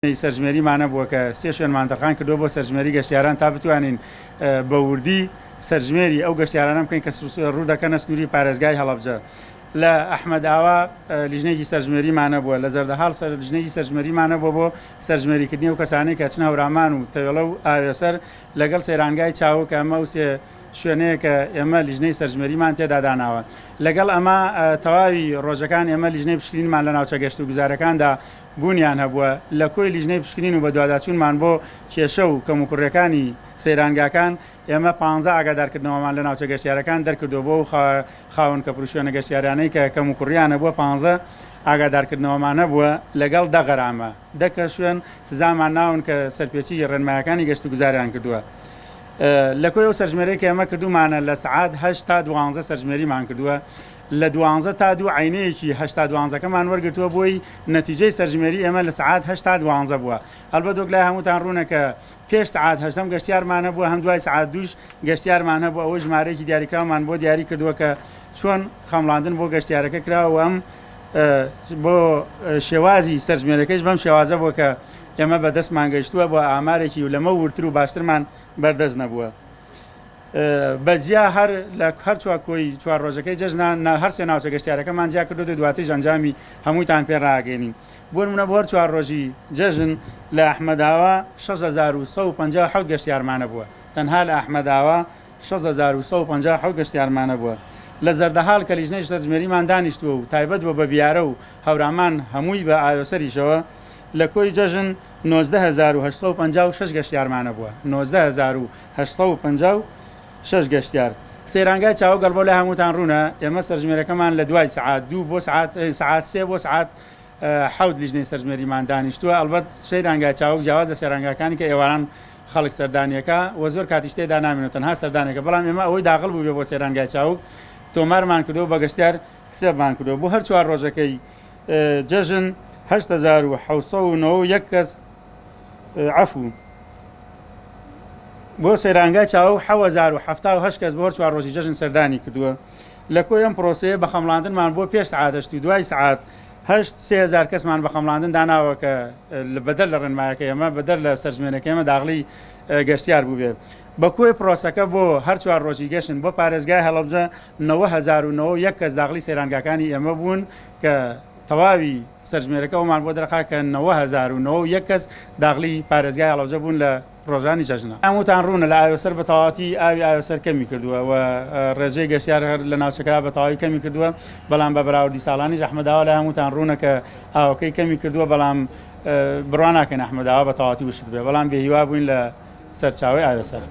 سەرژمێریمان هەبووە کە سێ شوێنمان تەرخان کردووە بۆ سەرژمێری گەشتیاران تا بتوانین بە وردی سەرژمێری ئەو گەشتیارانە بکەین کە ڕوو دەکەنە سنووری پارێزگای هەڵەبجە. لە ئەحمەدئاوا لیژنەیەکی سەرژمێریمان هەبووە، لە زەردەهاڵ لیژنەیەکی سەرژمێریمان هەبووە بۆ سەرژمێریکردنی ئەو کەسانەی کە ئەچنە هەورامان و تەوێڵە و ئاوێسەر لەگەڵ سەیرانگای چاوگ کە ئەمە ئەو سێ شوێنەیە کە ئێمە لیژنەی سەرژمێریمان تێدا داناوە. لەگەڵ ئەمە تەواوی ڕۆژەکان ئێمە لیژنەی پشکنینمان لە ناوچە گەشتوگوزارەکاندا بوونیان هەبووە، لە کۆی لیژنەی پشکنین و بەدواداچوونمان بۆ کێشە و کەموکوڕییەکانی سەیرانگاکان، ئێمە پانزە ئاگادارکردنەوەمان لە ناوچە گەشتیارەکان دەرکردووە بۆ ئەو خاوەن کەپر و شوێنە گەشتیاریانەی کە کەموکوڕییان هەبووە، پانزە ئاگادارکردنەوەمان هەبووە لەگەڵ دە غەرامە، دە کەس شوێن سزامان ناون کە سەرپێچی ڕێنمایەکانی گەشتوگوزاریان کردووە. لە کۆی ئەو سەرژمێرەی کە ئێمە کردوومانە لە سەعات هەشت تا دوانزە سەرژمێریمان کردووە، لە دوانزە تا دوو عەینەیەکی هەشت تا دوانزەکەمان وەرگرتووە بۆی نەتیجەی سەرژمێری ئێمە لە سەعات هەشت تا دوانزە بووە. هەڵبەت وەک لای هەمووتان ڕوونە کە پێش سەعات هەشت هەم گەشتیارمان هەبووە هەم دوای سەعات دووش گەشتیارمان هەبووە ئەوەی ژمارەیەکی دیاریکراومان بۆ دیاری کردووە کە چۆن خەمڵاندن بۆ گەشتیارەکە کراوە و ئەم بۆ شێوازی سەرژمێرەکەیش بەم شێوازە بووە کە ئێمە بەدەستمان گەیشتووە بۆ ئامارێکی و لەمە وردتر و باشترمان بەردەست نەبووە. بە جیا هەر لە هەر چوار کۆی چوار ڕۆژەکەی جەژنا هەر سێ ناوچە گەشتیارەکەمان جیا کردووە دواتریش ئەنجامی هەمووتان پێ ڕاگەینین. بۆ نمونە بۆ هەر چوار ڕۆژی جەژن لە ئەحمەداوا 6157 گەشتیارمان هەبووە، تەنها لە ئەحمەداوا 6157 گەشتیارمان هەبووە. لە زەردەهاڵ کە لیژنەی سەرژمێریمان دانیشتووە و تایبەت بووە بە بیارە و هەورامان هەمووی بە ئاوێسەریشەوە لە کۆی جەژن 19856 گەشتیارمان هەبووە، 19856 گەشتیار. سەیرانگای چاوگ گەڵبۆ لای هەمووتان ڕوونە، ئێمە سەرژمێرەکەمان لە دوای سەعات دوو بۆ سەعات سەعات سێ بۆ سەعات حەوت لیژنەی سەرژمێریمان دانیشتووە، ئەڵبەت سەیرانگای چاوگ جیاواز لە سەیرانگاکانی کە ئێواران خەڵک سەردانیەکە و زۆر کاتیش تێدا نامێنەوە تەنها سەردانێکە، بەڵام ئێمە ئەوەی داغڵ بووبێ بۆ سەیرانگای چاوگ تۆمارمان کردووە و بە گەشتیار حسێبمان کردووە. بۆ هەر چوار ڕۆژەکەی جەژن 8791 کەس عەفو بۆ سەیرانگای چاوگ 7078 کەس بۆ هەر چوار ڕۆژی جەژن سەردانی کردووە. لە کۆی ئەم پرۆسەیە بە خەمڵاندنمان بۆ پێش سەعات هەشت و دوای سەعات هەشت 3000 کەسمان بە خەمڵاندن داناوە کە بەدەر لە ڕێنمایەکەی ئێمە، بەدەر لە سەرژمێرەکەی ئێمە داخڵی گەشتیار بووبێت. بە کۆی پرۆسەکە بۆ هەر چوار ڕۆژی گەشتن بۆ پارێزگای هەڵەبجە 90091 کەس داخڵی سەیرانگاکانی ئێمە بوون کە تەواوی سەرژمێرەکە ئەومان بۆ دەرخا کە 90091 کەس داخڵی پارێزگای هەڵەبجە بوون لە ڕۆژانی جەژنە. هەمووتان ڕوونە لە ئاوێسەر بە تەواوەتی ئاوی ئاوێسەر کەمی کردووە و ڕێژەی گەشتیار هەر لە ناوچەکە بە تەواوی کەمی کردووە، بەڵام بە بەراوردی ساڵانیش ئەحمەداوا لای هەمووتان ڕوونە کە ئاوەکەی کەمی کردووە، بەڵام بڕوا ناکەین ئەحمەداوا بە تەواوەتی وشک بێ، بەڵام بێهیوا بووین لە سەرچاوەی ئاوێسەر.